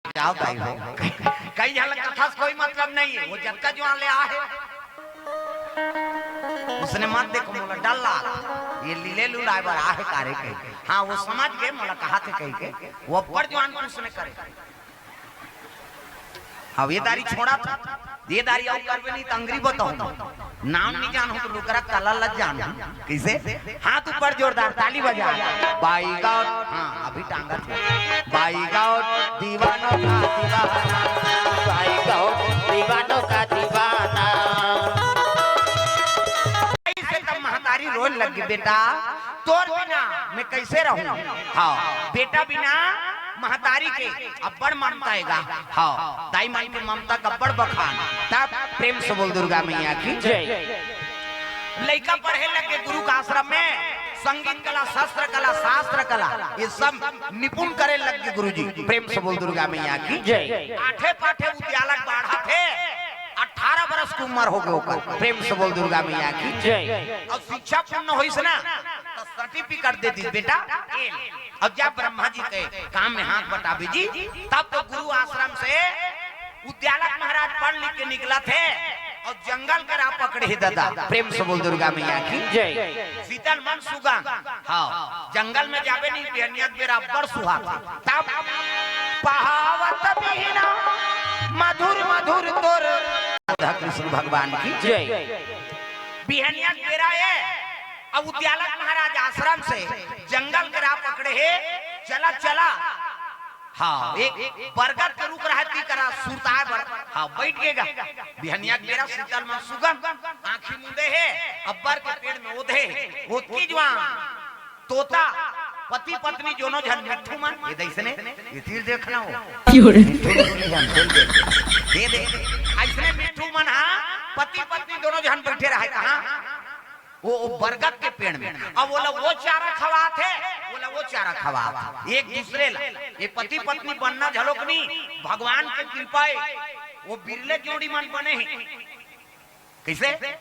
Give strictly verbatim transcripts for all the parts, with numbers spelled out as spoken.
जाओ दाई हो। कई झन ल कथा से कोई मतलब नहीं है, वो जतका जुआन ले आहे। उसने मत देखो, मोला डर लाग, ये लीले लुलाए बर आहे कारे कही। हाँ, वो समझ गए, मोला कहा थे कही के, वो अब्बड़ जुआन कुछ ने करे। अब ये दारी छोड़ा था, ये दारी अउ करबे नहीं त अंगरी बताऊं, नाम नहीं जानहूं त लुकरा कला ल जानहूं। कइसे? हाथ ऊपर जोरदार ताली बजा। बाई गॉड, हाँ, अभी टांगत है। बाई गॉड, दीवानों का दीवाना। बाई गॉड, दीवानों का दीवाना। अइसे तब महतारी रोए लग गे, "बेटा, तोर बिना मैं कइसे रहूं?" हाँ, बेटा बिना महतारी के अब्बड़ ममता हे गा। हाँ, दाई मन के ममता के अब्बड़ बखान। तब प्रेम से बोल दुर्गा मैया की जय। लइका पढ़े लग गे गुरु के आश्रम में, संगीत कला, शस्त्र कला, शास्त्र कला, ये सब निपुण करे लग गे गुरुजी। प्रेम से बोल दुर्गा मैया की जय। आठे पाठे उद्यालक बाढ़त हे, अठारह बरस के उमर हो गे ओकर। प्रेम से बोल दुर्गा मैया की जय। अउ शिक्षा पूर्ण होइस ना, त सर्टिफिकेट दे दिस, "बेटा, ए ले।" अउ जब ब्रह्मा जी के काम में हाथ बटाबे जी, तब तो गुरु आश्रम से उद्यालक महाराज पढ़ लिख के निकलत हे अउ जंगल के राह पकड़े हे दादा। प्रेम से बोल दुर्गा मैया की जय। शीतल मन सुगंध। हाँ, जंगल में जाबे नहीं, बिहनिया के बेरा अब्बड़ सुहात हे। तब पहावत बिहना मधुर मधुर तोर। राधा कृष्ण भगवान की जय। बिहनिया के बेरा ए, अब उद्यालक महाराज आश्रम से जंगल के राह पकड़े हे, चला चला। हाँ, एक बरगद के रुख रहय ती करा सुरताय बर। हाँ, बइठ गे गा। बिहनिया के बेरा शीतल मन सुगंध, आँखी मूंदे हे, अब्बर के पेड़ में ओधे हे। ओतकी जुआन तोता, पति पत्नी दोनों झन मिट्ठू मन, ये दइसने, ये तीर देखना हो। क्यों रे? मिट्ठू मिट्ठू नहीं हम, चल दे। ये दे, अइसने मिट्ठू मन, हाँ, पति पत्नी दोनों झन बइठे रहय कहाँ? वो, वो बरगद के पेड़ में। अब ओला वो चारा खवात हे, ओला वो चारा खवात हे। एक दूसरे ला। ये पति पत्नी बनना घलोक नहीं, भगवान के कृपा हे। वो बिरले जोड़ी मन बने हे। कइसे?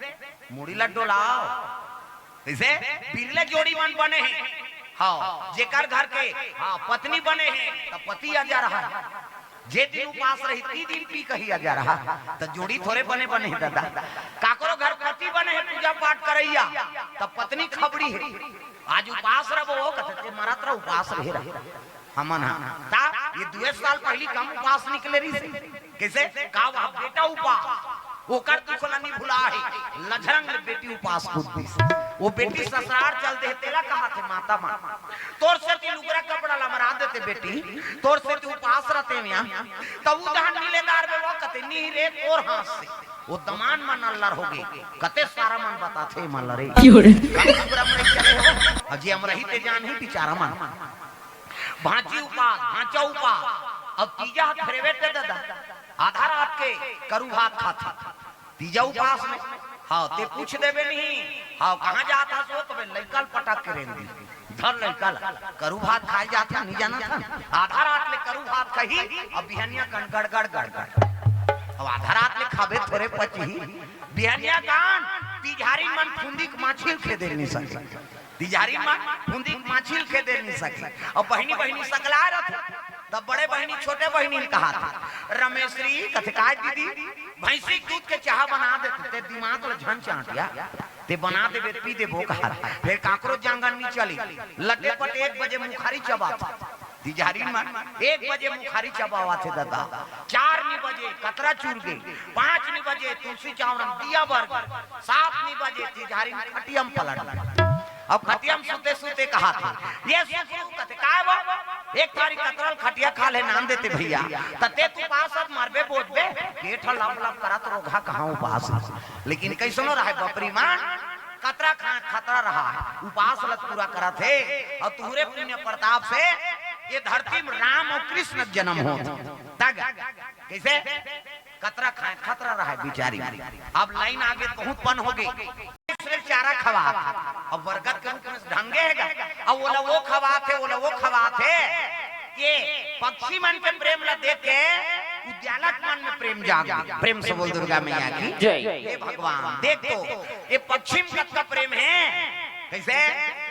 मुड़ी ला डोलाव। कइसे? बिरले जोड़ी मन बने हे। हाँ, जेकर घर के, हाँ, पत्नी बने हे, त पति अजरहा। जे दिन उपास रही, ती दिन पी कही अजरहा। त जोड़ी थोरे बने बने हे दादा। काकरो घर पति बने हे पूजा पाठ करइया, त पत्नी खबड़ी हे। आज उपास रहो, कथे, "ते मरत रह, उपास रहे रह।" हमन हा। ता ये दुए साल पहिली कम उपास निकले रहिस हे। कइसे? का वह बेटा उपास, ओकर दुख ल नहीं भुलाय हे। लझरंग ले बेटी उपास कूद दिस। वो बेटी ससुरार चल दे, तेला कहाथे माता मन, "तोर सेती लुगरा कपड़ा ल मरा देते बेटी, तोर सेती उपास रहते यहाँ।" तब वो जहाँ नीलेदार में वो कथे, "नहीं रे, तोर हाथ से।" वो दमान मन अल्लर हो गे। कते सारा मन बताथे मन ल रे। क्यों रे? कम लुगरा में चले हो, अउ जे हम रही ते जान ही बिचारा मन। भांची उपास, भांचा उपास। अब तीजा ह फेरवेट दे ददा। आधा रात के करू भात खाथे। तीजा उपास में। हाँ, ते पूछ देबे नहीं। हाँ, कहाँ जात हस वो? तबे लइका ल पटक के रेंग दी। धर लइका ल। करू भात खाए जात हन, नहीं जानत हन। आधा रात ले करू भात खाही, अब बिहनिया कन गड़गड़ गड़गड़। अब आधा रात ले खाबे थोरे पचही। बिहनिया कान, तिजहारी मन फुंदी के माछी ल खेदे नहीं सके। तिजहारी मन फुंदी के माछी ल खेदे नहीं सके। अब बहिनी बहिनी सकला रथे, तब बड़े बहिनी छोटे बहिनी ल कहाथे, "रमेश्री," कथे, "काय दीदी?" "भैंसी के दूध के चाह बना देते, ते दिमाग ल झन चाटिया, ते बना देबे, पी देबो," कहाथे। फेर काकरो जांगर नहीं चली, लटे पटे एक बजे मुखारी चबाथे। तिजहारी मन एक बजे मुखारी चबावथे ददा, चार नी बजे कतरा चुर गे, पाँच नी बजे तुलसी चौरा म दिया बर गे, सात नी बजे तिजहारी खटिया म पलट गे। अब खटिया म सुते सुते कहाथे, "ये सुकरू," कथे, "काय वो?" "एक थारी कतरा ल खटिया खा ले नान देते भैया, त ते त उपास अस मरबे बोदबे, पेट ह लप लप करत रोगहा कहाँ उपास।" लेकिन कइसनो रहय बपरी मन, कतरा खाय खतरा रहय, उपास ल पूरा करत हे, अउ तुहरे पुण्य प्रताप से ये धरती में राम अउ कृष्ण के जन्म होत। तग कइसे? कतरा खाय खतरा रहय बिचारी। अब लाइन आगे बहुत पन हो गे। इसने चारा खवात, अब बरगद के रुख में ढंगे हे गा, अब ओला वो खवात हे, ओला वो खवात हे। ये पक्षी मन के प्रेम ला देख के उद्यालक मन में प्रेम जाग गे। प्रेम से बोल दुर्गा मैया की जय। हे भगवान, देख तो ये पक्षी म कतका प्रेम हे। कइसे?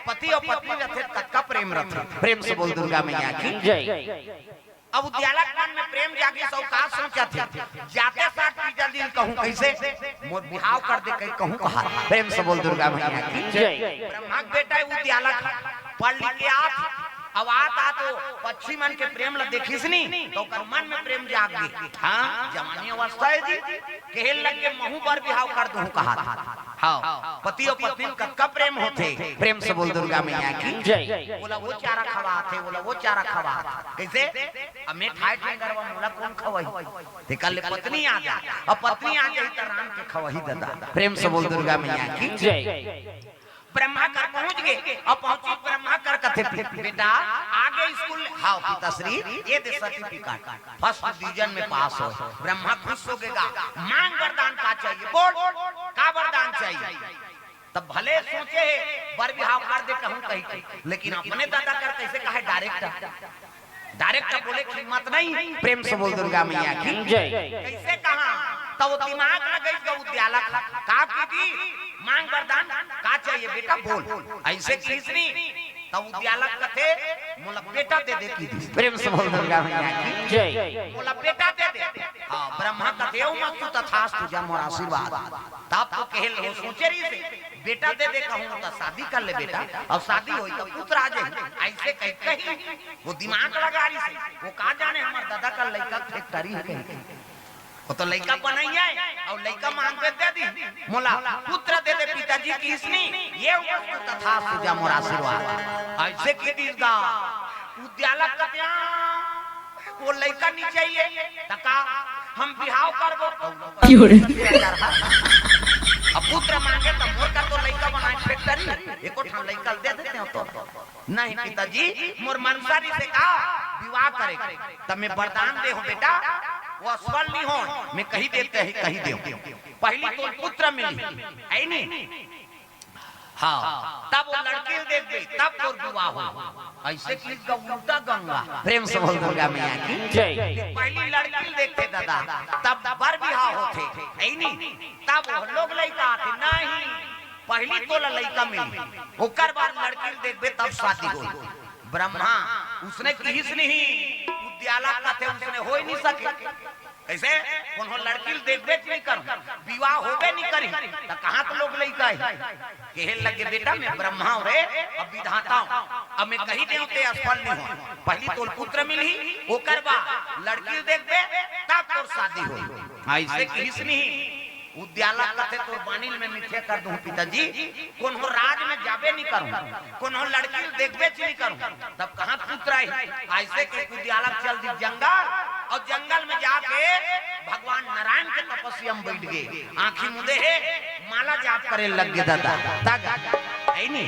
पति अउ पत्नी रथे, कतका प्रेम रथे। प्रेम से बोल दुर्गा मैया की जय। अब उद्यालक मन में प्रेम जाके सौकात सोचत हे, जाते साथ तीजा दिन कहूँ कइसे, मोर बिहाव कर दे कहीं कहूँ कहा। प्रेम से बोल दुर्गा मैया की। जय। ब्रह्मा के बेटा उद्यालक पढ़ लिख के आत, अब आत आत वो पक्षी मन के प्रेम ला देखिस नी, त ओकर मन में प्रेम जाग गे। हाँ, जवानी अवस्था हे जी, कहे लगे महूँ बर बिहाव कर दूँ कहा। हाँ, पति अउ पत्नी में कतका प्रेम होथे। प्रेम से बोल दुर्गा मैया की। जय। ओला वो चारा खवाथे, ओला वो चारा खवाथे। कइसे? अब मैं ठाय ठाय करवा, मोला कोन खवाही? तेकर ले पत्नी आ जाय, अब पत्नी आ जाही त राम के खवाही ददा। प्रेम से बोल दुर्गा मैया की। जय। ब्रह्मा कर पहुँच गे, अब पहुँची ब्रह्मा कर कथे, "बेटा, आगे स्कूल, हाँ पिताश्री, ये दे सर्टिफिकेट, फर्स्ट डिवीजन में पास होय।" ब्रह्मा खुश हो गे गा, "मांग वरदान का चाहिए, बोल, का वरदान चाहिए?" तब भले सोचे हे, बर बिहाव कर दे कहूँ कही, लेकिन अपने ददा कर कइसे कहे डायरेक्ट, डायरेक्ट बोले के हिम्मत नहीं। प्रेम से बोल दुर्गा मैया की। जय। कइसे कहा? त वो दिमाग लगइस गा उद्यालक, का की दी, "मांग वरदान का चाहिए बेटा, बोल।" अइसे किहिस नी, त उद्यालक कथे, "मोला बेटा दे दे" किहिस। प्रेम से बोल दुर्गा मैया की। जय। "मोला बेटा दे दे।" हाँ, ब्रह्मा कथे, "ओम अस्तु तथास्तु, जा मोर आशीर्वाद।" तब तो कहे ल, वो सोचे रहिस हे, "बेटा दे दे कहूँ त शादी कर ले बेटा, अउ शादी होही त पुत्र आ जाही।" अइसे कही कही वो दिमाग लगा रहिस हे, वो का जाने हमर ददा का लइका फैक्ट्री हे कहीं। वो तो लइका बनइया हे, अउ लइका मांगबे दे दी, "मोला पुत्र दे दे पिताजी" किहिस नी, "ओम अस्तु तथास्तु, जा मोर आशीर्वाद।" अइसे कहि दिस गा उद्यालक कथे, "वो लइका नी चाहिए, त का हम बिहाव करबो?" क्यों रे? अब पुत्र मांगे त मोर का तो लइका बनाए फैक्ट्री, एको ठन लइका दे देते हो तो। "नहीं पिताजी, मोर मनसा रहिस हे का बिहाव करे, त मैं वरदान दे हँव बेटा, वो असफल नी होय, मैं कहि देते ही कहि देहूँ, पहिली तोला पुत्र मिलही, हे नी? हाँ, तब वो लड़की ल देखबे, तब तोर बिहाव होही।" अइसे कहिस गा उल्टा गंगा। प्रेम से बोल दुर्गा मैया की। जय। पहिली लड़की ल देखथे ददा, तब बर बिहाव होथे, हे नी? तब वो लोग लइका आथे, "नहीं, पहिली तोला लइका मिलही, ओकर बाद लड़की ल देखबे तब शादी होही।" ब्रह्मा उसने किहिस नहीं, उद्यालक कथे उसने होय नी सके। कइसे? कोनो लड़की ल देखबे नी करहूँ, बिहाव होबे नी करही, त कहाँ के लोग लइका आही? कहे लगे, "बेटा मैं ब्रह्मा हँव रे, अब विधाता हँव, अब मैं कहि देहूँ ते असफल नी होय, पहिली तोला पुत्र मिलही, ओकर बाद लड़की ल देखबे तब तोर शादी होही।" अइसे किहिस नहीं। उद्यालक कथे, "तोर बानी ल मैं मिठिया कर दूँ पिताजी, कोनो राज में जाबे नी करहूँ, कोनो लड़की ल देखबे नी करहूँ, तब कहाँ पुत्र आही?" अइसे कहि उद्यालक चल दिस जंगल, अउ जंगल में जाके भगवान नारायण के तपस्या में बइठ गे, आँखी मुदे हे, माला जाप करे लग गे ददा। तब, हे नी?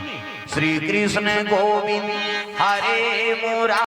श्री कृष्ण गोविंद हरे मुरारी।